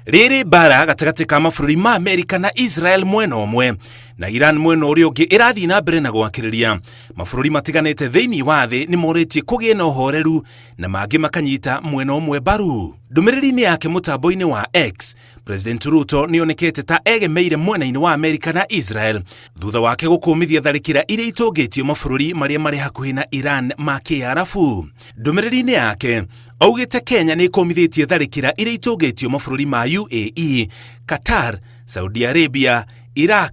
Rĩrĩ mbara gatagatĩ ka mabũrũri ma Amerika na Israel mwena ũmwe na Iran mwena ũrĩa ũngĩ ĩrathiĩ na mbere na gwakĩrĩria. Mabũrũri matiganĩte thĩinĩ wa thĩ nĩ morĩtie kũgĩe na ũhoreru na mangĩ makanyita mwena ũmwe mbaru. Ndũmĩrĩri-inĩ yake mũtambo-inĩ wa X, President Ruto nĩ onekete ta egemeire mwena-inĩ wa Amerika na Israel thutha wake gũkũmithia tharĩkĩra iria itũngĩtio mabũrũri marĩa marĩ hakuhĩ na Iran ma Kĩarabu. Ndũmĩrĩri-inĩ yake augĩte Kenya nĩ ĩkũmithĩtie tharĩkĩra iria itũngĩtio mabũrũri ma UAE, Qatar, Saudi Arabia, Iraq,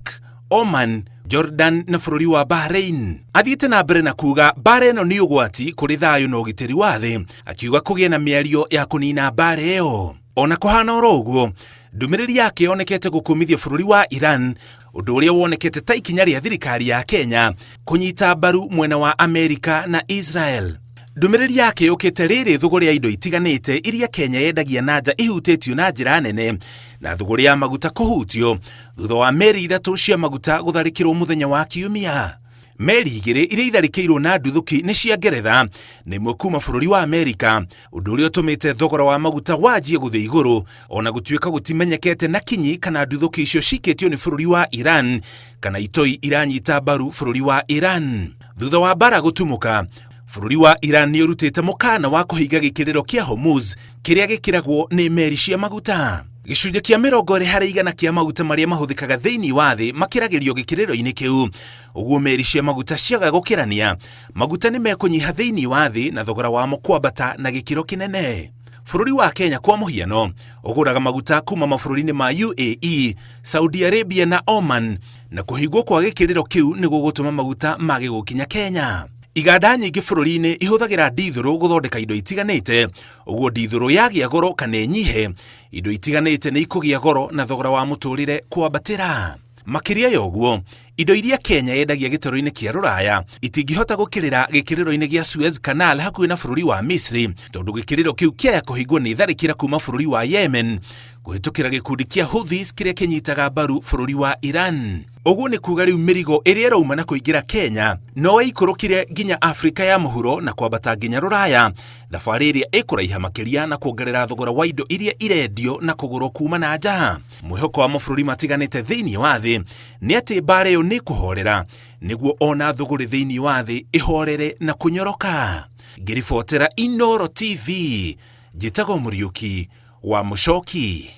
Oman, Jordan na bũrũri wa Bahrain. Athiĩte na mbere na kuga mbara ĩno nĩ ũgwati kũrĩ thayũ na ũgitĩri wa thĩ, akiuga kũgĩe na mĩario ya kũnina mbara ĩyo. Ona kũhana oro ũguo, ndũmĩrĩri yake yonekete gũkũmithia bũrũri wa Iran, ũndũ ũrĩa wonekete ta ikinya rĩa thirikari ya Kenya kũnyita mbaru mwena wa Amerika na Israel. Ndũmĩrĩri yake yũkĩte rĩrĩ thũgũrĩ ya indo itiganĩte iria Kenya yendagia na nja ihutĩtio na njĩra nene na thũgũrĩ ya maguta kũhutio thutha wa meri ithatũ cia maguta gũtharĩkĩrwo mũthenya wa Kiumia. Meri igĩrĩ iria itharĩkĩirwo na nduthũki nĩ cia Ngeretha na ĩmwe kuma bũrũri wa Amerika, ũndũ ũrĩa ũtũmĩte thogora wa maguta wanjie gũthiĩ igũrũ ona gũtuĩka gũtimenyekete na kinyi kana nduthũki icio cikĩtio nĩ bũrũri wa Iran kana itoi iranyita mbaru bũrũri wa Iran. Thutha wa mbara gũtumũka, bũrũri wa Iran nĩ ũrutĩte mũkana wa kũhinga gĩkĩrĩro kĩa Hormuz kĩrĩa gĩkĩragwo nĩ meri cia maguta. Gĩcunjĩ kĩa 20% kĩa maguta marĩa mahũthĩkaga thĩinĩ wa thĩ makĩragĩrio gĩkĩrĩro-inĩ kĩu. Ũguo meri cia maguta ciaga gũkĩrania, maguta nĩ mekũnyiha thĩinĩ wa thĩ na thogora wamo kwambata na gĩkĩro kĩnene. Bũrũri wa Kenya kwa mũhiano, ũgũraga maguta kuma mabũrũri-inĩ ma UAE, Saudi Arabia na Oman, na kũhingwo kwa gĩkĩrĩro kĩu nĩ gũgũtũma maguta mage gũkinya Kenya. Iganda nyingĩ bũrũri-inĩ ihũthagĩra ndithũrũ gũthondeka indo itiganĩte, ũguo ndithũrũ yagĩa goro kana ĩnyihe, indo itiganĩte nĩ ikũgĩa goro na thogora wa mũtũrĩre kwambatĩra. Makĩria ya ũguo, indo iria Kenya yendagia gĩtarũ-inĩ kĩa Rũraya itingĩhota gũkĩrĩra gĩkĩrĩro-inĩ gĩa Suez Canal hakuhĩ na bũrũri wa Misri tondũ gĩkĩrĩro kĩu kĩaya kũhingwo nĩ tharĩkĩra kuma bũrũri wa Yemen kũhĩtũkĩra gĩkundi kĩa Houthis kĩrĩa kĩnyitaga mbaru bũrũri wa Iran. Ũguo nĩ kuga rĩu mĩrigo ĩrĩa ĩrauma na kũingĩra Kenya no ĩikũrũkire nginya Afrika ya mũhuro na kwambata nginya Rũraya, thabarĩ ĩrĩa ĩkũraiha makĩria na kuongerera thogora wa indo iria irendio na kũgũrwo kuma na nja. Mwĩhoko wa mabũrũri matiganĩte thĩinĩ wa thĩ nĩ atĩ mbara ĩyo nĩ ĩkũhorera nĩguo ona thũgũrĩ thĩinĩ wa thĩ ĩhorere na kũnyoroka. Ngĩribotera Inooro TV, njĩtagwo Mũriũki wa Mũcoki.